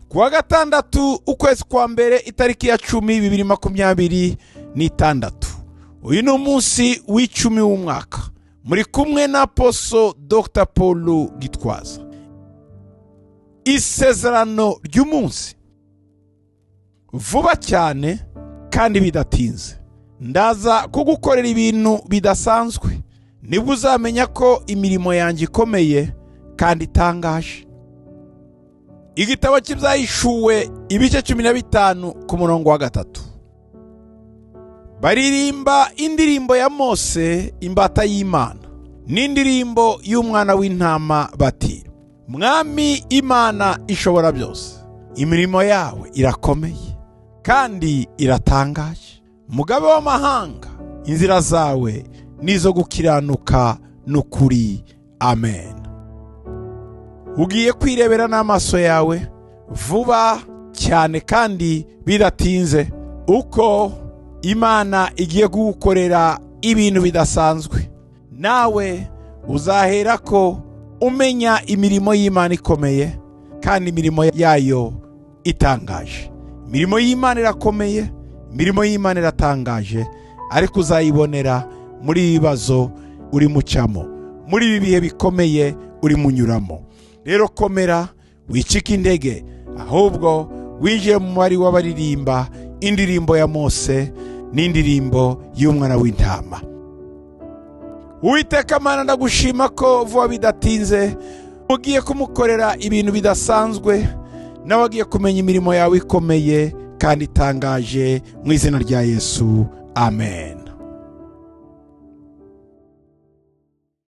Kuwa gatandatu, ukwezi kwa mbere, itariki ya 10, 2026. Uyu ni umunsi w'icumi w'umwaka. Muri kumwe na Apostle Dr Paul Gitwaza. Isezerano ry'umunsi: vuba cyane kandi bidatinze, ndaza kugukorera ibintu bidasanzwe, nibwo uzamenya ko imirimo yanjye ikomeye kandi itangaje. Igitabo cy'Ibyahishuwe, ibice 15, ku murongo wa 3. Baririmba indirimbo ya Mose imbata y'Imana n'indirimbo y'Umwana w'Intama bati: "Mwami Imana ishobora byose, imirimo yawe irakomeye kandi iratangaje. Mugabe w'amahanga, inzira zawe nizo gukiranuka n'ukuri. Amen." Ugiye kwirebera n'amaso yawe vuba cyane kandi bidatinze uko Imana igiye kugukorera ibintu bidasanzwe. Nawe uzahera ko umenya imirimo y'Imana ikomeye kandi imirimo yayo itangaje. Imirimo y'Imana irakomeye, imirimo y'Imana iratangaje, ariko uzayibonera muri ibi bibazo uri mucamo, muri ibi bihe bikomeye uri munyuramo. Rero komera, wicike intege, ahubwo winjiye mu mubare w'abaririmba indirimbo ya Mose n'indirimbo y'Umwana w'Intama. Uwiteka Mana, ndagushima ko vuba bidatinze ugiye kumukorera ibintu bidasanzwe, nawe agiye kumenya imirimo yawe ikomeye kandi itangaje, mu izina rya Yesu, amen.